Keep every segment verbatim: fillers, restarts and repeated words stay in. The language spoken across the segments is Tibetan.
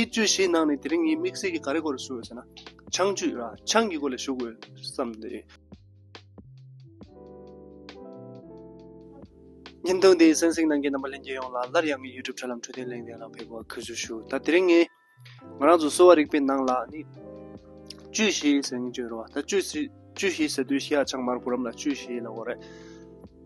དེའི་བཅུད་བཞིའི་ནང་ནས་དེ་རིང་ངས་དམིགས་བསལ་གྱི་ག་རེ་སྐོར་ཞུ་དགོས་ཟེར་ན། ཆང་བཅུད་ར། ཆང་གི་སྐོར་ལ་ཞུ་དགོས་བསམ་སྟེ། ཉིན་ཐོག་འདིའི་གསན་གཟིགས་གནང་མཁན་རྣམ་པ་ལྷན་རྒྱས་ཡོངས་ལ་སླར་ཡང་ངའི་YouTube་དྲ་ལམ་འཕྲོད་བསྟེན་གླེང་སྟེགས་ལ་ཕེབས་པར་གུས་བསུ་ཞུ། ད་དེ་རིང་ངས་ང་རང་ཚོ་གསོ་བ་རིག་པའི་ནང་ལ་ནི་བཅུད་བཞི་ཟེར་མཁན་ཅིག་ཡོད་རེད་བ། ད་བཅུད་བཞི་བཅུད་བཞི་ཟེར་དུས་ཤ་ཆང་མར་བུ་རམ་ལ་བཅུད་བཞི་ལབ་དགོས་རེད།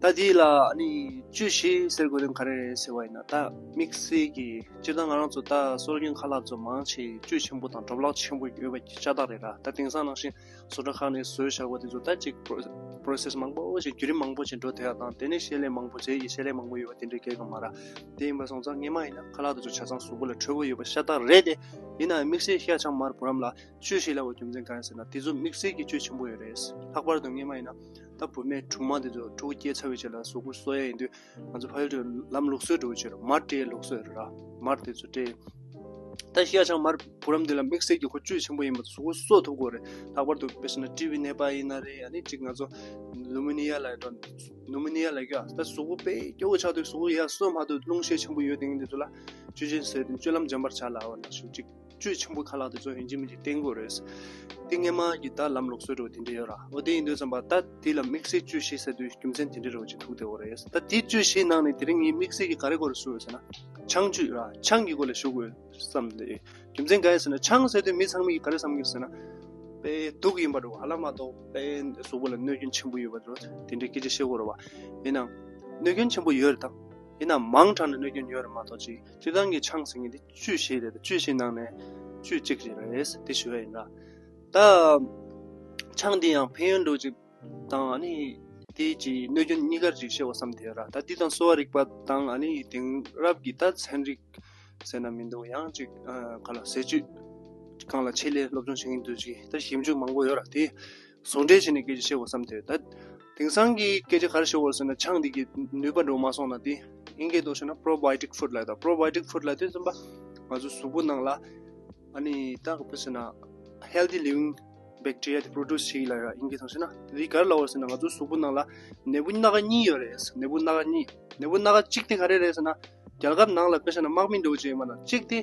ད་དེ་ལ་ནི་བཅུད་བཞི་ཟེར་དགོས་དོན་ག་རེ་རེད་ཟེར་བ་ཡིན་ན། ད་དམིགས་བསལ་གྱི་སྤྱིར་བཏང་ང་རང་ཚོ་ད་སྲོལ་རྒྱུན་ཁ་ལག་ཚོ་མང་ཆེ་བཅུད་ཆེན་པོ་དང་གྲོད་ལོག་ཆེན་པོ་ཡོད་པ་ཤ་སྟག་རེད་ར། ད་དེང་སང་ནང་བཞིན་བཟོ་གྲྭ་ཁག་ནས་བཟོས་བཞག་པ་དེ་ཚོ་ད་ཅིག་པོ་རོ་སེ་སི་མང་པོ་ཞིག་བརྒྱུད་རིམ་མང་པོ་ཞིག་འགྲོ་བསྡད་ཡག་དང་། དེ་ནས་བཤད་ལས་མང་པོ་བྱས་ཡིན། བཤད་ལས་མང་པོ་ཡོད་པ་དེ་འདྲའི་སྐད་ཡོད་མ་རེད། དེ་ཡིན་པ་སོང་ཙང་སྔོན་མ་ཡིན་ན་ཁ་ལག་དེ་ཚོ་ཆ་ཚང་གཟུགས་པོ་ལ་འཕྲོད་པོ་ཡོད་པ་ཤ་སྟག་རེད་དེ། ཡིན་ནའང་དམིགས་བསལ་ཤ་ཆང་མར་བུ་རམ་ལ་བཅུད་བཞི་ལབ་པའི་རྒྱུ་མཚན་གང་ཡིན་ཟེར་ན། དེ་ཚོ་དམིགས་བསལ་གྱི་བཅུད་ཆེན་པོ་ཡོད་རེད། ལྷག་པར་དུ་སྔོན་མ་ཡིན་ན་ད་བུད་མེད་སྦྲུམ་མ་དེ་ཚོ་ཕྲུ་གུ་སྐྱེས་ཚར་བའི་རྗེས་ལ་གཟུགས་པོ་གསོ་ཡག་ཡིན་དུས། ང་ཚོ་ཕ་ཡུལ་དུ་ལམ་ལུགས་སྲོལ་འདྲ་བོ་ཅིག་ཡོད་རེད། མར་སྤྲད་ལུགས་སྲོལ་རེད་ར། མར་དེ་ཚོ་སྤྲད། ད་ཤ་ཆང་མར་བུ་རམ་འདི་ལ་དམིགས་བསལ་གྱི་ཁོ་བཅུད་ཆེན་པོ་ཡིན་པ་གཟུགས་པོ་གསོ་ཐུབ་དགོས་རེད། ལྷག་པར་དུ་དཔེ་བཞག་ན་ཊི་བི་ནད་པ་ཡིན་ན་རེད། ཨ་ནི་ཅིག་ང་ཚོ་ནུ་མོ་ནི་ཡ་ལབ་འགྲོ། ནུ་མོ་ནི་ཡ་ལབ་རྒྱུ་ད་གཟུགས་པོ་དཔེ་སྐྱོ་བོ་ཆགས་དུས་གཟུགས་པོ་ཡར་གསོ་མ་ཐུབ། རླུང་ཤས་ཆེན་པོ་ཡོད་དེ་འདི་ཚོ་ལ་བཅུད་ཅན་ཟེར་དུས་སྤྱོད་ལམ་སྦྱོང་བར་བྱ་ལབ་པ་ནང་བཞིན་ཅིག་བཅུད་ཆེན་པོ་ཁ་ལག་དེ་ཚོ་ཡིན་གཅིག་མིན་གཅིག་བསྟེན་དགོས་རེད། དེ་སྔོན་མ་གི་ད་ལམ་ལུགས་སྲོལ་འདྲ་བོ་དེ་འདྲ་ཡོད་ར། འོ་དེ་ཡིན་དུས་ཙམ་པ་ད་དེ་ལ་དམིགས་བསལ་བཅུད་བཞི་ཟེར་དུས་རྒྱུ་མཚན་དེ་འདྲ་རེད་བ་ཅིག་ཐུག་བསྡད་ཡོད་རེད། ད་དེ་བཅུད་བཞིའི་ནང་ནས་དེ་རིང་ངས་དམིགས་བསལ་གྱི་ག་རེ་སྐོར་ཞུ་དགོས་ཟེར་ན། ཆང་བཅུད་ར། ཆང་གི་སྐོར་ལ་ཞུ་དགོས་བསམ་སྟེ། རྒྱུ་མཚན་གང་ཡིན་ཟེར་ན། ཆང་ཟེར་དུས་མི་ཚང་མས་ག་རེ་བསམ་གྱི་ཟེར་ན། དཔེ་དུག་ཡིན་པ་འདྲ་བོ་ཧ་ལམ་མ་གཏོགས་དཔེ་གཟུགས་པོ་ལ་གནོད་སྐྱོན་ཆེན་པོ་ཡོད་པ་འདྲ་བོ་དེ་འདྲའི་སྐད་ཆ་བཤད་ཀྱི་ཡོད་རེད་བ། ཡིན་ནའང་གནོད་སྐྱོན་ཆེན་པོ་ཡོད་རེད་ད། ཡིན་ནའང་མང་དྲགས་ནས་གནོད་སྐྱོན་ཡོད་རེད་མ་གཏོགས་ཅིག་སྤྱིར་བཏང་གི་ཆང་ཟེར་མཁན་དེ་བཅུད་བཞི་རེད། བཅུད་བཞིའི་ནང་ནས་བཅུད་གཅིག་རེད། དེ་ཞུ་ཡ་ཡིན་ར། ད་ཆང་འདི་ཡང་ཕན་ཡོན་འདྲ་བོ་ཅིག་དང་ཨ་ནི་དེའི་ཅིག་གནོད་སྐྱོན་གཉིས་ཀར་ཅིག་བཤད་དགོས་བསམ་བསྡད་ཡོད་ར། ད་འདི་དང་གསོ་བ་རིག་པ་དང་ཨ་ནི་དེང་རབས་ཀྱི་ད་ཚན་རིག་ཟེར་ན་མི་འདུག་ཡང་ཅིག་ཨ་ག་ལ་ཟས་བཅུད་སྒང་ལ་ཆེད་ལས་སློབ་སྦྱོང་བྱེད་མཁན་དེ་ཚོས་ད་ཞིབ་འཇུག་མང་པོ་ཡོད་ར། དེ་ཟུང་འབྲེལ་བྱས་ནས་སྐད་ཆ་བཤད་དགོས་བསམ་སྟེ། ད་དེང་སང་གི་སྐད་ཆ་ག་རེ་བཤད་དགོས་ཟེར་ན། ཆང་འདི་གི་ནུས་པ་འདྲ་བོ་མ་སོང་ན། དེ་ཨིན་སྐད་ཐོག་བཤད་ན་probiotic food ལབ་ཡོད་ད། probiotic food ལབ་དུས་ཙམ་པ་ང་ཚོ་གཟུགས་པོ་ནང་ལ་ཨ་ནི་ད་ག་དཔེ་བཤད་ན་healthy living bacteria དེ་produce བྱེད་ཀྱི་ལབ་ཡོད་ར། ཨིན་སྐད་ཐོག་བཤད་ན། དེ་ག་རེ་ལབ་དགོས་ཟེར་ན། ང་ཚོ་གཟུགས་པོ་ནང་ལ་ནད་འབུ་སྣ་ཁ་གཉིས་ཡོད་རེད། ནད་འབུ་སྣ་ཁ་གཉིས། ནད་འབུ་སྣ་ཁ་གཅིག་དེ་ག་རེ་རེད་ཟེར་ན། རྒྱལ་ཁབ་ནང་ལ་དཔེ་བཤད་ན་དམག་མི་འདྲ་བོ་ཅིག་ཡོད་མ་ན། གཅིག་དེ་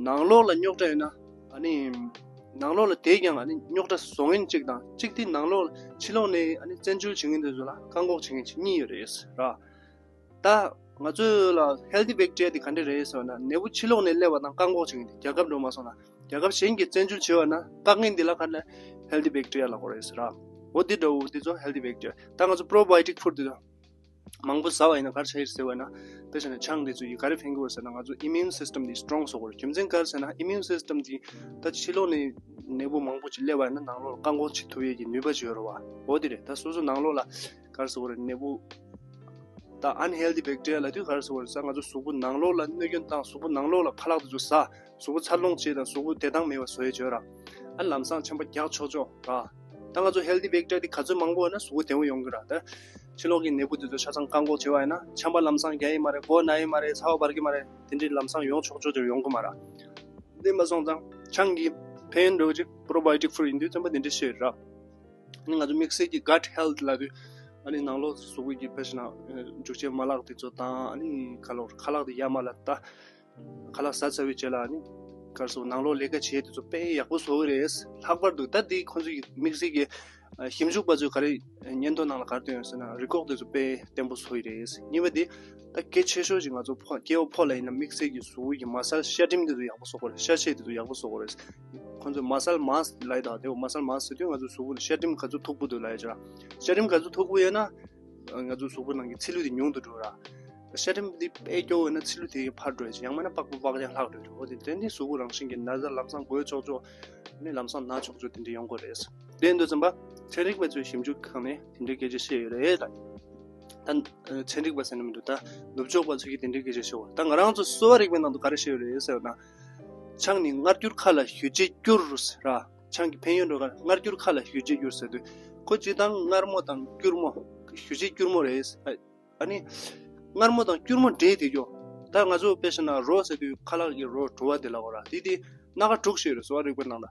ནང་ལོགས་ལ་རྙོག་དྲ་ཡོད་ན། ཨ་ནི་ནང་ལོགས་ལ་དེས་ཀྱང་ཨ་ནི་རྙོག་དྲ་བཟོ་མཁན་གཅིག་དང་། གཅིག་དེ་ནང་ལོགས་ལ་ཕྱི་ལོགས་ནས་ཨ་ནི་བཙན་འཛུལ་བྱེད་མཁན་དེ་ཚོ་ལ་བཀག་འགོག་བྱེད་མཁན་གཅིག་གཉིས་ཡོད་རེད་ར། ད་ང་ཚོ་ལ་healthy bacteria དེ་ག་འདྲ་རེད་ཟེར་ན། ནད་འབུ་ཕྱི་ལོགས་ནས་སླེབས་པ་དང་བཀག་འགོག་བྱེད་མཁན་དེ། རྒྱལ་ཁབ་འདྲ་བོ་མ་སོང་ན་རྒྱལ་ཁབ་གཞན་གྱིས་བཙན་འཛུལ་བྱས་པ་ན་བཀག་མཁན་དེ་ལ་ག་རེ་healthy bacteria ལབ་དགོས་རེད་ཟེར་ར། འོ་དེ་འདྲ་བོ་དེ་ཚོ་healthy bacteria། ད་ང་ཚོ་probiotic food དེ་ཚོ་མང་པོ་ཟ་བ་ཡིན་ན་ག་རེ་བྱེད་ཀྱི་རེད་ཟེར་བ་ན། དཔེ་བྱས་ན་ཆང་དེ་ཚོ་ཡིས་ག་རེ་ཕན་གྱི་ཡོད་ཟེར་ན། ང་ཚོ་immune system དེ་strong བཟོ་དགོས་རེད། རྒྱུ་མཚན་ག་རེ་ཟེར་ན། immune system དེ་ད་ཕྱི་ལོགས་ནས་ནད་འབུ་མང་པོ་ཅིག་སླེབས་པ་ཡིན་ན་ནང་ལོགས་ལ་བཀག་འགོག་བྱེད་ཐུབ་ཡས་ཀྱི་ནུས་པ་ཅིག་ཡོད་རེད་བ། འོ་དེ་རེད། ད་སོ་སོ་ནང་ལོགས་ལ་ག་རེ་ཟེར་དགོས་རེད། ནད་འབུ་ད་unhealthy bacteria ལབ་དུས་ག་རེ་ཟེར་དགོས་རེད་ཟེར་ན། ང་ཚོ་གཟུགས་པོ་ནང་ལོགས་ལ་གནོད་སྐྱོན་བཏང་། གཟུགས་པོ་ནང་ལོགས་ལ་ཁ་ལག་དེ་ཚོ་ཟ། གཟུགས་པོ་འཚར་ལོངས་བྱེད་དང་། གཟུགས་པོ་བདེ་ཐང་མེད་པ་བཟོ་ཡས་ཅིག་ཡོད་ར། ཨ་ལམ་སང་ཆམ་པ་རྒྱག་ཆོག་ཆོག་ར། ད་ང་ཚོ་healthy bacteria དེ་ག་ཚོད་མང་པོ་ཡོད་ན་གཟུགས་པོ་བདེ་པོ་ཡོང་གི་ར། ད་ཕྱི་ལོགས་ཀྱི་ནད་འབུ་དེ་ཚོ་ཆ་ཚང་བཀག་འགོག་བྱས་པ་ཡིན་ན་ཆམ་པ་ལམ་སང་རྒྱག་ཡས་མ་རེད། མགོ་ན་ཡས་མ་རེད། ཚ་བ་འབར་གྱི་མ་རེད། དེ་འདྲའི་ལམ་སང་ཡོང་ཆོག་ཆོག་ཅིག་ཡོང་གི་མ་ར། དེ་མ་སོང་ཙང་ཆང་གི་ཕན་ཡོན་འདྲ་བོ་ཅིག་probiotic food ཡིན་དུས་ཙམ་པ་དེ་འདྲ་བཤད་ཡོད་ར། ཨ་ནི་ང་ཚོ་དམིགས་བསལ་གྱི་gut health ལབ་དུས་ཨ་ནི་ནང་ལོགས་གཟུགས་པོ་གི་དཔེ་བྱས་ན་འཇུ་བྱེད་མ་ལག་དེ་ཚོ་དང་། ཨ་ནི་ཁ་ལོ་ཁ་ལག་དེ་ཡར་མར་ལ་ད་ཁ་ལག་ཟ་ཚར་བའི་རྗེས་ལ་ཨ་ནི་ག་རེ་ཟེར་དགོས། ནང་ལོགས་ལས་ཀ་བྱེད་དེ་ཚོ་དཔེ་ཡག་པོ་བཟོ་གི་རེད། ལྷག་པར་དུ་ད་དེ་ཁོང་ཚོ་གི་དམིགས་བསལ་གྱི་ཞིབ་འཇུག་པ་ཚོས་ག་རེ་སྙན་ཐོ་ནང་ལ་ག་རེ་བཏོན་ཡོད་ཟེར་ན། རུས་ཁོག་དེ་ཚོ་དཔེ་བརྟན་པོ་བཟོ་ཡི་རེད། གཉིས་པ་དེ་ད་གལ་ཆེ་ཤོས་ཅིག་ང་ཚོ་ཕོ་སྐྱེ་བོ་ཕོ་ལ་ཡིན་ན་དམིགས་བསལ་གྱི་གཟུགས་པོ་གི་མ་སལ་ཤ་སྒྲིམ་དེ་ཚོ་ཡག་པོ་བཟོ་དགོས་རེད། ཤ་ཆེ་དེ་ཚོ་ཡག་པོ་བཟོ་དགོས་རེད། ཁོང་ཚོས་muscle mass ལབ་ཡོད་ད། དེ་བོ་muscle mass ཟེར་དུས་ང་ཚོ་གཟུགས་པོ་ལ་ཤ་སྒྲིམ་ག་ཚོད་མཐུག་པོ་འདུག་ལབ་ཡོད་ཅིག་ར། ཤ་སྒྲིམ་ག་ཚོད་མཐུག་པོ་ཡོད་ན་ང་ཚོ་གཟུགས་པོ་ནང་གི་ཚིལ་ལུད་དེ་ཉུང་དུ་འགྲོ་ར། ཤ་སྒྲིམ་འདི་དཔེ་སྐྱོ་བོ་ཡོད་ན་ཚིལ་ལུད་དེ་འཕར་འགྲོ་ཡ་ཅིག་ཡང་མིན་ན་པགས་པ་པགས་རྐྱང་ལྷག་འགྲོ་ར། འོ་དེ་དེ་ནི་གཟུགས་པོ་རང་བཞིན་གྱི་ན་ཚ་ལམ་སང་འགོས་ཆོག་ཆོག་ནི་ལམ་སང་ན་ཆོག་ཆོག་དེ་འདྲ་ཡོང་གི་རེད། དེ་འདྲ་ཙམ་པ་ཚན་རིག་པ་ཚོའི་ཞིབ་འཇུག་ཁག་ནས་དེ་འདྲའི་སྐད་ཆ་བཤད་ཡོད་རེད་ལ། ད་ཚན་རིག་པ་ཟེར་ན་མི་འདུག་ད་ནུབ་ཕྱོགས་པ་ཚོས་ཀྱིས་དེ་འདྲའི་སྐད་ཆ་བཤད་ཡོད། ད་ང་རང་ཚོ་གསོ་བ་རིག་པའི་ནང་དུ་ག་རེ་བཤད་ཡོད་རེད་ཟེར་ན། ཆང་ནི་མངར་སྐྱུར་ཁ་ལ་ཞུ་རྗེས་སྐྱུར་ར། ཆང་གི་ཕན་ཡོན་འགྲོ་ག་མངར་སྐྱུར་ཁ་ལ་ཞུ་རྗེས་སྐྱུར་ཟེར་དུས་ཁོ་སྤྱིར་བཏང་མངར་མོ་དང་སྐྱུར་མོ། ཞུ་རྗེས་སྐྱུར་མོ་རེད། ཨ་ནི་མངར་མོ་དང་སྐྱུར་མོ་འདྲེས་དེ་སྐྱོ། ད་ང་ཚོ་དཔེ་བཞག་ན་རོ་ཟེར་དུས་ཁ་ལག་གི་རོ་བྲོ་བ་དེ་ལ་གོ་ར། དེ་དེ་སྣ་ཁ་དྲུག་ཞིག་རེད། གསོ་བ་རིག་པའི་ནང་ལ།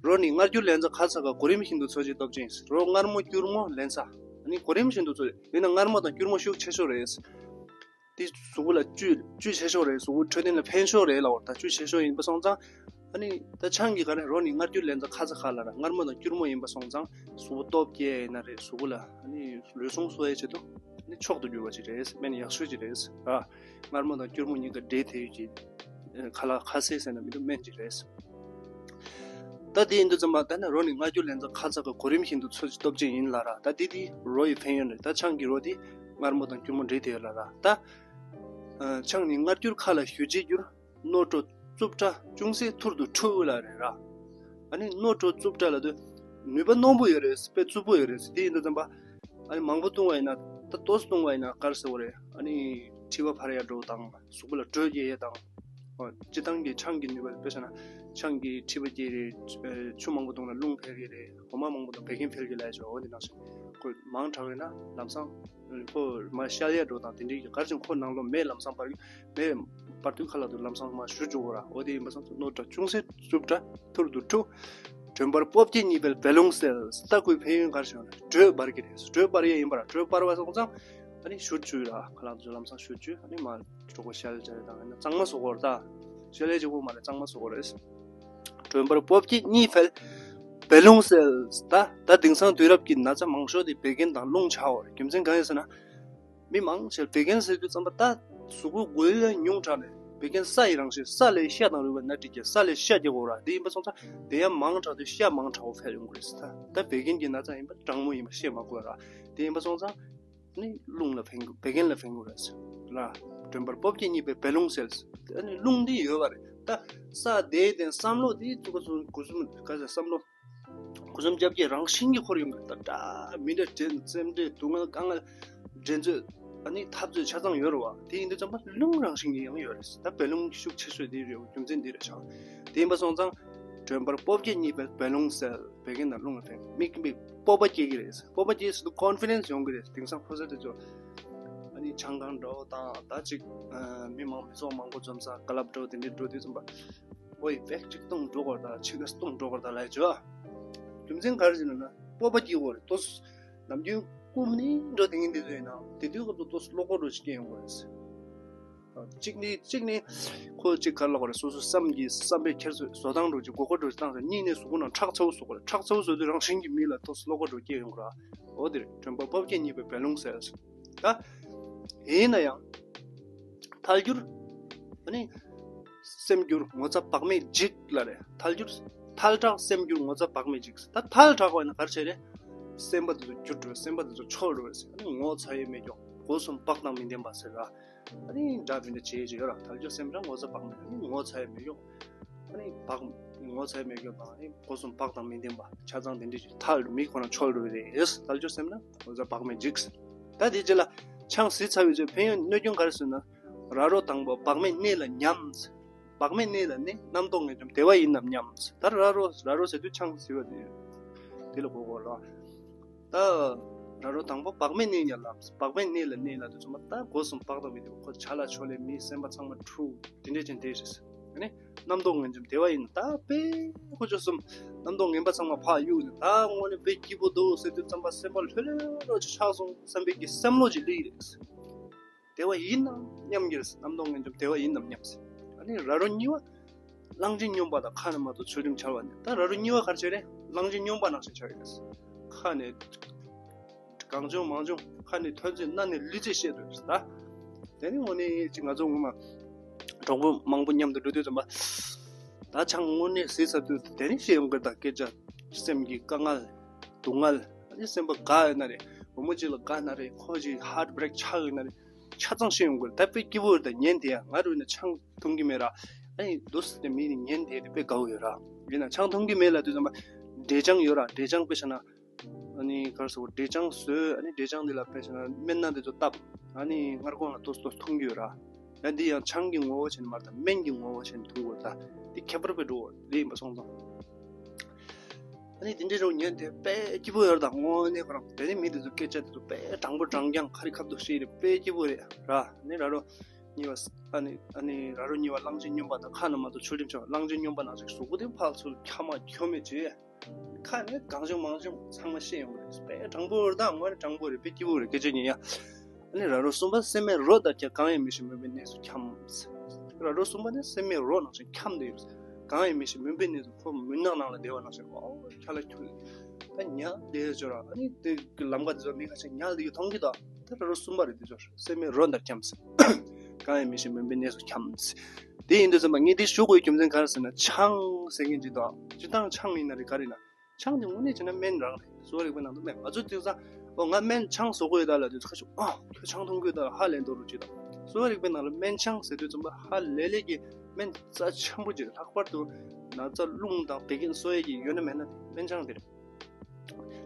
རོ་ནི་མངར་སྐྱུར་ལན་ཚྭ་ཁ་ཚ་ཁ་གོ་རིམ་བཞིན་དུ་འཚོ་བྱེད་སྟོབས་ཅན། རོ་མངར་མོ་སྐྱུར་མོ་ལན་ཚྭ། ཨ་ནི་གོ་རིམ་བཞིན་དུ་འཚོ། ཡིན་ན་མངར་མོ་དང་སྐྱུར་མོ་ཤུགས་ཆེ་ཤོས་རེད། དེ་གཟུགས་པོ་ལ་བཅུད་བཅུད་ཆེ་ཤོས་རེད། གཟུགས་པོ་འཕྲོད་བསྟེན་ལ་ཕན་ཤོས་རེད་ལབ་པ་རེད། ད་བཅུད་ཆེ་ཤོས་ཡིན་པ་སོང་ཙང་། ཨ་ནི་ད་ཆང་གི་ག་རེ་རོ་ནི་མངར་སྐྱུར་ལེན་ཙང་ཁ་ཚ་ཁ་ལ་ར་མངར་མོ་དང་སྐྱུར་མོ་ཡིན་པ་སོང་ཙང་གཟུགས་པོ་སྟོབས་སྐྱེད་ཡིན་ན་རེད། གཟུགས་པོ་ལ་ཨ་ནི་ལུས་ཟུངས་གསོ་ཡས་ཆེད་དུ་ཨ་ནི་མཆོག་ཏུ་གྱུར་པ་ཅིག་རེད། སྨན་ཡག་ཤོས་ཅིག་རེད་ར། མངར་མོ་དང་སྐྱུར་མོ་གཉིས་ཀ་འདྲེས་དེ་ཡོད་ཀྱི། ཁ་ལག་ཁ་ཟས་ཟེར་ན་མི་འདུག་སྨན་ཅིག་རེད། ད་དེ་ཡིན་དུས་ཙམ་པ་ད་ནི་རོ་ནི་མངར་སྐྱུར་ལེན་ཙང་ཁ་ཚ་གི་གོ་རིམ་བཞིན་དུ་ཚོད་ཀྱི་སྟོབས་ཅན་ཡིན་ལ་ར། ད་དེ་དེ་རོ་ཡི་ཕན་ཡོན་རེད། ད་ཆང་གི་རོ་དེ་མངར་མོ་དང་སྐྱུར་མོ་འདྲེས་དེ་ཡོད་ལ་ར། ད་ཆང་ནི་མངར་སྐྱུར་ཁ་ལ་ཞུ་རྗེས་འགྱུར། རྣོ་དྲོ་རྩུབ་ཕྲ་ཅུང་ཟད་ཐུར་དུ་འཁྲུག་ལ་རེད་ར། ཨ་ནི་རྣོ་དྲོ་རྩུབ་ཕྲ་ལ་དུ་ནུས་པ་རྣོན་པོ་ཡོད་རེད། དཔེ་རྩུབ་པོ་ཡོད་རེད། དེ་ཡིན་དུས་ཙམ་པ་ཨ་ནི་མང་པོ་བཏུང་བ་ཡིན་ན། ད་ཏོག་ཙམ་བཏུང་བ་ཡིན་ན་ག་རེ་ཟེར་བ་རེད། ཨ་ནི་མཁྲིས་པ་འཕར་ཡ་འགྲོ་དང་གཟུགས་པོ་ལ་དྲོད་སྐྱེ་ཡ་དང་། ཨོ། སྤྱིར་བཏང་གི་ཆང་གི་ནུས་པ་དཔེ་བཞག་ན་ཆང་གིས་མཁྲིས་པ་སྐྱེ་རེད། ཆུ་མང་པོ་བཏུང་ན་རླུང་འཕེལ་གི་རེད། འོ་མ་མང་པོ་བཏུང་བད་ཀན་འཕེལ་གི་ལབ་ཡ་ཅིག་འོ་དེ་ནང་བཞིན་ཁོ་མང་དྲགས་ཡོད་ན་ལམ་སང་ཁོ་མར་བཤལ་ཡ་འགྲོ་དང་དེ་འདྲའི་གི་ག་རེ་བྱུང་ཁོ་ནང་ལོ་མེ་ལམ་སང་བར་མེ་བར་དུས་ཁ་ལག་ཏུ་ལམ་སང་མར་ཞུ་བཅུག་གོ་ར། འོ་དེ་ཡིན་པ་སོང་ཙང་རྣོ་དྲོ་ཅུང་ཟད་རྩུབ་ཕྲ་ཐུར་དུ་འཁྲུག་དྲོན་འབར་སྤོབས་སྐྱེད་གཉིས་པའི་བད་རླུང་སེལ། ད་ཁོའི་ཕན་ཡོན་ག་རེ་བྱུང་ན་དྲོད་འབར་གི་རེད། དྲོད་འབར་ཡ་ཡིན་པ་ར། དྲོད་འབར་བ་སོང་ཙང་ཨ་ནི་ཞུ་བཅུག་ར། ཁ་ལག་ཏུ་ལམ་སང་ཞུ་བཅུག་ཨ་ནི་མར་གྲོད་ཁོག་བཤལ་བྱ་རེད་དང་ཡང་ན་གཙང་མ་བཟོ་གོ་ར། ད་བཤལ་ཡ་གཅིག་པོ་མ་རེད། གཙང་མ་བཟོ་གོ་རེད། དྲོན་འབར་སྤོབས་སྐྱེད་གཉིས་འཕེལ། བད་རླུང་སེལ། ད་ད་དེང་སང་དུས་རབས་ཀྱི་ན་ཚ་མང་ཤོས་དེ་བད་ཀན་དང་རླུང་ཆགས་པ་རེད། རྒྱུ་མཚན་གང་ཡིན་ཟེར་ན། མི་མང་ཆེ་བད་ཀན་ཟེར་དུས་ཙམ་པ་ད་གཟུགས་པོ་འགུལ་ཡ་ཉུང་དྲགས་ནས་བད་ཀན་ས་ཡི་རང་བཞིན། ས་ལས་ཤ་དང་རུས་པ་ན་འགྲིག་གི། ས་ལས་ཤ་རྒྱག་དགོས་ར། དེ་ཡིན་པ་སོང་ཙང་དེ་ཡང་མང་དྲགས་དུས་ཤ་མང་དྲགས་པོ་འཕེལ་ཡོང་གི་རེད་ཟེར། ད་ད་བད་ཀན་གྱི་ན་ཚ་ཡིན་པ་གྲང་མོ་ཡིན་པ་བཤད་མ་དགོས་ར། དེ་ཡིན་པ་སོང་ཙང་ནི་རླུང་ལ་ཕན་གི། བད་ཀན་ལ་ཕན་གི་རེད་ཟེར་ལ། དྲོན་འབར་སྤོབས་སྐྱེད་གཉིས་པའི་བད་རླུང་སེལ། ཨ་ནི་རླུང་འདི་ཡོད་པ་རེད། ད་ས་དེའི་སྟེང་བསམ་བློ་དེ་ཚུགས་པ་ཚུགས་གོ་སུམ་ག་ས་བསམ་བློ་གོ་སུམ་རྒྱབ་ཀྱི་རང་བཞིན་གྱི་འཁོར་ཡོང་གི། ད་ད་མི་འདྲ་དྲན་སེམས་ཁྲལ་སྡུག་བསྔལ་དཀའ་ངལ་འགྲན་རྩོད་ཨ་ནི་འཐབ་རྩོད་ཆ་ཚང་ཡོད་རེད་བ། དེ་ཡིན་དུས་ཙམ་པ་རླུང་རང་བཞིན་གྱི་ཡང་ཡོད་རེད། ད་བད་རླུང་ཤུགས་ཆེ་ཤོས་དེ་རེད། རྒྱུ་མཚན་དེ་རེད་ཆགས། དེ་ཡིན་པ་སོང་ཙང་དྲོན་འབར་སྤོབས་སྐྱེད་གཉིས་པའི་བད་རླུང་སེལ། བད་ཀན་དང་རླུང་ལ་ཕན། མི་མི་སྤོབས་པ་སྐྱེ་གི་རེད། སྤོབས་པ་སྐྱེ་ཟེར་དུས་ཀོན་ཕི་ཌེན་སི་ཡོང་གི་རེད། དེང་སང་ཕོ་གསར་དེ་ཚོ་ཨ་ནི་ཆང་ཁང་འགྲོ་དང་ད་ཅིག་མི་མང་མི་ཚོགས་མང་པོ་འཛོམས་ས་ཀ་ལབ་འགྲོ་དེ་འདྲའི་འགྲོ་དུས་ཙམ་པ། ཨོའི་བེག་གཅིག་སྟོང་འགྲོ་དགོས་རེད་ད། ཕྱེད་ཀ་སྟོང་འགྲོ་དགོས་རེད་ད་ལབ་ཡ་ཅིག་རྒྱུ་མཚན་ག་རེ་ཟེར་ན་སྤོབས་པ་སྐྱེ་དགོས་རེད། ཏོག་ཙམ་ནམ་རྒྱུན་རྐུབ་ནས་འགྲོ་དེ་ངན་དེ་ཚོ་ཡིན་ན་དེ་དུས་སྐབས་སུ་ཏོག་ཙམ་བློ་ཁོག་འདྲ་ཅིག་སྐྱེ་ཡོང་གི་རེད། གཅིག་ནི་གཅིག་ནི་ཁོ་གཅིག་ག་རེ་ལབ་དགོས་རེད། སོ་སོ་བསམ་གྱི་བསམ་པའི་འཁྱེར་སོ་བཟོ་སྟངས་འདྲ་ཅིག་མགོ་སྐོར་འདྲ་ཅིག་བཏང་ཟེར། གཉིས་ནས་གཟུགས་པོ་ནང་ཁྲག་ཚ་པོ་བཟོ་དགོས་རེད། ཁྲག་ཚ་པོ་བཟོ་དུས་རང་བཞིན་གྱིས་མི་ལ་ཏོག་ཙམ་བློ་ཁོག་འདྲ་སྐྱེ་ཡོང་གི་རེད། འོ་དེ་རེད། དྲོན་པ་སྤོབས་ཀྱི་གཉིས་པའི་བད་རླུང་ཟེར། ད་ཡིན་ན་ཡང་ཐལ་འགྱུར་ཨ་ནི་སེམས་འགྱུར་ངོ་ཚ་བག་མེད་འཇིགས་ལ་རེད། ཐལ་འགྱུར་ཐལ་དྲགས་སེམས་འགྱུར་ངོ་ཚ་བག་མེད་འཇིགས། ད་ཐལ་དྲགས་པ་ཡིན་ན་ག་རེ་བྱས་རེད། སེམས་པ་དེ་ཚོ་འགྱུར་འགྲོ། སེམས་པ་དེ་ཚོ་འཆོལ་འགྲོ་རེད་ཟེར། ཨ་ནི་ངོ་ཚ་ཡས་མེད་ཀྱོག་སྒོ་གསུམ་བག་དང་མི་ལྡན་པ་ཟེར་ར། ཨ་ནི་འདྲ་མི་འདྲ་བྱེད་ཀྱི་ཡོད་ར། ཐལ་འགྱུར་སེམས་དྲག་ངོ་ཚ་བག་མེད། ཨ་ནི་ངོ་ཚ་ཡས་མེད་ཀྱོག་ཨ་ནི་བག་ངོ་ཚ་ཡས་མེད་ཀྱོག་དང་ཨ་ནི་སྒོ་གསུམ་བག་དང་མི་ལྡན་པ་ཆ་ཚང་དེ་འདྲ་ཅིག་ཐལ་མི་ཁོ་རང་འཆོལ་འགྲོ་གི་རེད། ཐལ་འགྱུར་སེམས་དྲག་ངོ་ཚ་བག་མེད་འཇིགས། ད་དེ་རྗེས་ལ་ཆང་བཟི་ཚར་བའི་རྗེས་ཕན་ཡོན་གནོད་སྐྱོན་ག་རེ་ཟེར་ན། ར་རོ་དང་པོ་བག་མེད་གནས་ལ་ཉམས། བག་མེད་གནས་ལ་གནས། རྣམ་རྟོག་ངན་འཇོམས་བདེ་བ་ཡིན་ནམ་སྙམ། ད་ར་རོ་ར་རོ་ཟེར་དུས་ཆང་བཟི་བ་དེ་དེ་ལ་གོ་དགོས་ར། ད་ར་རོ་དང་པོ་བག་མེད་གནས་ལ་ལབ། བག་མེད་གནས་ལ་གནས་ལབ་དུས་ཙམ་པ་ད་སྒོ་གསུམ་བག་དང་མི་ལྡན་པ། ཁོ་ཆ་ལ་ཆོ་ལེ་མི་སེམས་པ་ཚང་མ་འཁྲུག་དེ་འདྲས་ཅན་དེ་རེད། ཨ་ནི་རྣམ་རྟོག་ངན་འཇོམས་བདེ་བ་ཡིན་ན། ད་དཔེ་ཁོ་ཆོ་གསུམ་རྣམ་རྟོག་ངན་པ་ཚང་མ་ཕར་གཡུག་ནས་ད་དངོས་གནས་དཔེ་སྐྱིད་པོ་འདུག་ཟེར་དུས་ཙམ་པ་སེམས་པ་ལྷོད་ལྷོད་རོ་ཅིག་ཆགས་སོང་བསམ་པའི་གི་བསམ་བློ་ཅིག་སླེབས་ཀྱི་རེད། བདེ་བ་ཡིན་ནམ་སྙམ་གྱི་རེད། རྣམ་རྟོག་ངན་འཇོམས་བདེ་བ་ཡིན་ནམ་སྙམ་ཟེར། ཨ་ནི་ར་རོ་གཉིས་པ་གླང་ཆེན་སྨྱོན་པ་དང་ཁ་ནས་མ་གཏོགས་ཚུལ་ཁྲིམས་འཆལ་བ་ནི། ད་ར་རོ་གཉིས་པ་ག་རེ་བྱས་རེད། གླང་ཆེན་སྨྱོན་པ་ནང་བཞིན་ཆགས་ཡོད་རེད། ཁ་ནས་གང་བྱུང་མང་བྱུང་ཁ་ནས་ཐོན་ཚད་སྣ་ནས་ལུས་ཚད་བཤད་འདུག་རེད་ད། དེ་ནི་དངོས་གནས་ཅིག་ང་ཚོ་ངོ་མ་གྲོགས་པོ་མང་པོ་མཉམ་དུ་འགྲོ་དུས་ཙམ་པ། ད་ཆང་དངོས་གནས་བཟི་ཚར་དུས་དེ་ནི་བཤད་ཡོང་གི་རེད་ད། སྐད་ཆ་སེམས་ཀྱི་དཀའ་ངལ་སྡུག་བསྔལ་ཨ་ནི་སེམས་པ་དགའ་ཡོད་ན་རེད། བུ་མོ་གཅིག་ལ་དགའ་ན་རེད། ཁོ་གཅིག་ཧར་ཊི་བྷི་རེག་ཆགས་ཡོད་ན་རེད། ཆ་ཚང་བཤད་ཡོང་གི་རེད། ད་དཔེ་སྐྱིད་པོ་རེད། ད་ཉན་དེ་ཡ་ང་རུ་ཡིན་ན་ཆང་འཐུང་གི་མེད་ར། ཨ་ནི་འདུག་སེ་དེ་མི་ནི་ཉན་དེ་དེ་དཔེ་དགའ་བོ་ཡོད་ར། ཡིན་ན་ཆང་འཐུང་གི་མེད་ལབ་དུས་ཙམ་པ་འབྲས་ཆང་ཡོད་ར། འབྲས་ཆང་དཔེ་བཞག་ན་ཨ་ནི་ག་རེ་ཟེར་དགོས། འབྲས་ཆང་བཟོས། ཨ་ནི་འབྲས་ཆང་འདི་ལ་དཔེ་བཞག་ན་སྨན་སྣ་དེ་ཚོ་བཏབ། ཨ་ནི་སྔར་གོང་ལ་ཏོག་ཙམ་ཏོག་ཙམ་འཐུང་གི་ཡོད་ར། ཡང་འདི་ཡང་ཆང་གི་ངོ་བོ་བྱས་ནས་མ་རེད་ད། སྨན་གྱི་ངོ་བོ་བྱས་ནས་འཐུང་དགོས་རེད་ད། འདི་ཁྱད་པར་དཔེ་འགྲོ་གི་རེད། ཡིན་པ་སོང་ཙང་། ཨ་ནི་དེ་འདྲའི་རོ་ཉན་དེ་དཔེ་སྐྱིད་པོ་ཡོད་རེད་ད། དངོས་གནས་ཁོ་རང་དེ་ནི་མི་དེ་ཚོ་སྐད་ཆ་དེ་ཚོ་དཔེ་དྲང་པོ་དྲང་རྐྱང་ཁ་རི་ཁ་ཐུག་བཤད་རེད། དཔེ་སྐྱིད་པོ་རེད་ར། ཨ་ནི་ར་རོ་གཉིས་པ་ཨ་ནི་ཨ་ནི་ར་རོ་གཉིས་པ་གླང་ཆེན་སྨྱོན་པ་དང་ཁ་ན་མ་གཏོགས་ཚུལ་ཁྲིམས་ཆགས། གླང་ཆེན་སྨྱོན་པ་ནང་བཞིན་གཟུགས་པོ་དེ་ཕར་ཚུར་འཁྱམ་མ་འཁྱོམ་མེད་བྱས། ཁ་ནས་གང་བྱུང་མང་བྱུང་ཚང་མ་བཤད་ཡོང་གི་རེད། དཔེ་དྲང་པོ་རེད་ད། དངོས་གནས་དྲང་པོ་རེད། དཔེ་སྐྱིད་པོ་རེད། སྐད་ཆ་ཉན་ཡ། ཨ་ནི་ར་རོ་གསུམ་པ་སྲན་མའི་རོ་དང་བཅས་གང་ཡང་མི་ཤེས་མུན་པའི་གནས་སུ་འཁྱམས། ར་རོ་གསུམ་པ་ནི་སྲན་མའི་རོ་ནང་བཞིན་འཁྱམས་ཏེ་ཡོད། གང་ཡང་མི་ཤེས་མུན་པའི་གནས་སུ། ཁོ་མུན་ནག་ནང་ལ་བསྡད་པ་ནང་བཞིན། ཨོ་ཁ་ལ་ཁྱུ་ད་ཉལ་བསྡད་ཡོད་ཅོག་ར། ཨ་ནི་དེ་གི་ལམ་ཁ་དེ་ཚོ་མི་ཁ་ཤས་ཉལ་བསྡད་ཡོད་མཐོང་གི་འདུག་ད་ར་རོ་གསུམ་པ་རེད། དེ་ཚོ་སྲན་མའི་རོ་དང་འཁྱམས། གང་ཡང་མི་ཤེས་མུན་པའི་གནས་སུ་འཁྱམས། དེ་ཡིན་དུས་ཙམ་པ་ངས་འདི་ཞུ་དགོས་ཀྱི་རྒྱུ་མཚན་ག་རེ་ཟེར་ན། ཆང་ཟེར་མཁན་ཅིག་འདུག་སྤྱིར་བཏང་ཆང་ཡིན་ན་རེད། ག་རེ་ཡིན་ན། ཆང་དེ་དངོས་གནས་བྱས་ན་སྨན་རང་རེད། གསོ་བ་རིག་པའི་ནང་དུ་སྨན། ང་ཚོ་དེང་སང་ཨོ་ང་སྨན་ཆང་བཟོ་དགོས་ཡོད་ད་ལབ་དུས་ཚོད་ཁ་ཤས། ཨ་ཁྱོད་ཆང་འཐུང་གི་ཡོད་ད་ཧ་ལས་མདོག་རུ་བྱེད་དང་། གསོ་བ་རིག་པའི་ནང་ལ་སྨན་ཆང་ཟེར་དུས་ཙམ་པ་ཧ་ལས་ལས་ཀྱི་སྨན་རྩ་ཆེན་པོ་ཅིག་རེད། ལྷག་པར་དུ་ན་ཚ་རླུང་དང་བད་ཀན་གསོ་ཡས་ཀྱི་ཡོད་ན་མེད་ན་སྨན་ཆང་དེ་རེད།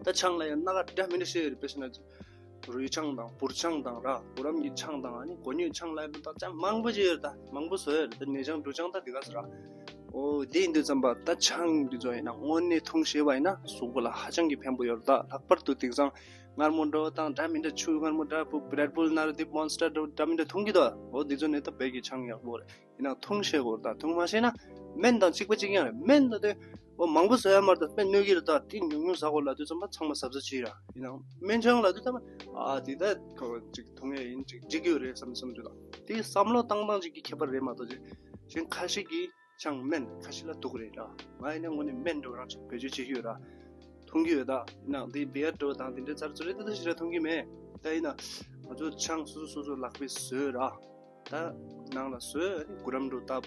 ད་ཆང་ལ་ཡང་སྣ་ཁ་འདྲ་མི་འདྲ་བཤད་ཡོད་རེད། དཔེ་བཞག་ན། རུས་ཆང་དང་བུར་ཆང་དང་ར། བུ་རམ་གྱི་ཆང་དང་། ཨ་ནི་གོ་སྙོད་ཆང་ལབ་ཡ་དག་ཆང་མང་པོ་ཅིག་ཡོད་རེད། ད་མང་པོ་བཟོ་ཡ་རེད། ད་ནས་ཆང་འབྲུ་ཆང་ད་དེ་ག་ཟེར་ར། ཨོ་དེ་ཡིན་དུས་ཙམ་པ་ད་ཆང་འདི་ཚོ་ཡིན་ན་དངོས་གནས་འཐུང་ཤེས་པ་ཡིན་ན་གཟུགས་པོ་ལ་ཧ་ཅང་གི་ཕན་པོ་ཡོད་རེད། ད་ལྷག་པར་དུ་དེང་སང་མངར་མོ་འདྲ་བོ་དང་འདྲ་མི་འདྲ་ཆུ་མངར་མོ་འདྲ་བོ་Red Bull་ན་རེད། དེ་Monster་འདྲ་བོ་འདྲ་མི་འདྲ་འཐུང་གི་འདུག་ཨོ་དེ་ཚོ་ནི་ད་བོད་ཀྱི་ཆང་ཡག་པོ་རེད། ཡིན་ནའང་འཐུང་ཤེས་དགོས་རེད། ད་འཐུང་མ་ཤེས་ན་སྨན་དང་གཅིག་པ་གཅིག་རྐྱང་རེད། སྨན་ལ་དེ་ཨོ་མང་པོ་བཟོ་ཡ་མ་རེད། ད་སྨན་གནོད་ཀྱི་རེད། ད་དེ་ཉུང་ཉུང་ཟ་དགོས་ལབ་དུས་ཙམ་པ་ཚང་མ་གཟབ་གཟབ་བྱེད་ར། ཡིན་ནའང་སྨན་ཆང་ལབ་དུས་ཙམ་པ་ཨ་དེ་ད་ཁོ་ཅིག་འཐུང་ཡ་ཡིན། ཅིག་འགྲིག་གི་ཡོད་རེད་བསམ་བསམ་དུས་ད་དེ་བསམ་བློ་བཏང་སྟངས་ཅིག་གི་ཁྱད་པར་རེད་མ་གཏོགས་ཅིག་གཞན་ཁ་ཤས་ཀྱིས་ཆང་སྨན་ཁ་ཤས་ལ་དུག་རེད་ར། ང་ཡིན་ན་དངོས་གནས་སྨན་འདྲ་བོ་རང་ཅིག་བེད་སྤྱོད་བྱེད་ཀྱི་ཡོད་ར། འཐུང་གི་ཡོད། ད་ཡིན་ནའང་དེ་བེ་ཡར་འདྲ་བོ་དང་དེ་འདྲའི་ཚར་ཚུར་རེ་ད་ད་ཞེ་དྲག་འཐུང་གི་མེད། ད་ཡིན་ན་ང་ཚོ་ཆང་སོ་སོ་སོ་སོ་ལག་པས་བཟོས་ར། ད་ནང་ལ་བཟོས། ཨ་ནི་གུ་རམ་འདྲ་བོ་བཏབ།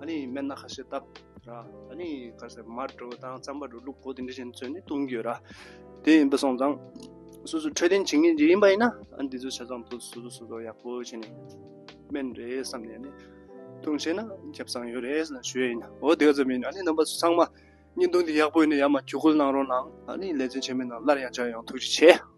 ཨ་ནི་སྨན་སྣ་ཁ་ཤས་བཏབ་ར། ཨ་ནི་ག་རེ་ཟེར་མར་འདྲ་བོ་དང་རྩམ་པ་འདྲ་བོ་བླུགས། གོ་དེ་འདྲ་བྱས་ནས་བཙོས་ནས་འཐུང་གི་ཡོད་ར། དེ་ཡིན་པ་སོང་ཙང་སོ་སོ་འཕྲོད་བསྟེན་བྱེད་མཁན་ཅིག་ཡིན་པ་ཡིན་ན་ཨ་ནི་འདི་ཚོ་ཆ་ཚང་དུ་སོ་སོ་སོ་སོ་ཡག་པོ་བྱས་ནས་སྨན་རེད་བསམ་ནས་ཨ་ནི་འཐུང་ཤེས་ན་ཁེ་བཟང་ཡོད་རེད་ཟེར་ན་ཞུ་ཡ་ཡིན། འོ་དེ་ག་ཙམ་ཡིན། ཨ་ནི་རྣམ་པ་ཚོ་ཚང་མ་བརྙན་ཐུང་འདི་ཡག་པོ་ཡིན་ན་ཡར་མར་བརྒྱུད་སྐུལ་གནང་རོགས་གནང་། ཨ་ནི་ལེ་ཚན་རྗེས་མའི་ནང་སླར་ཡང་མཇལ་ཡོང་། ཐུགས་རྗེ་ཆེ།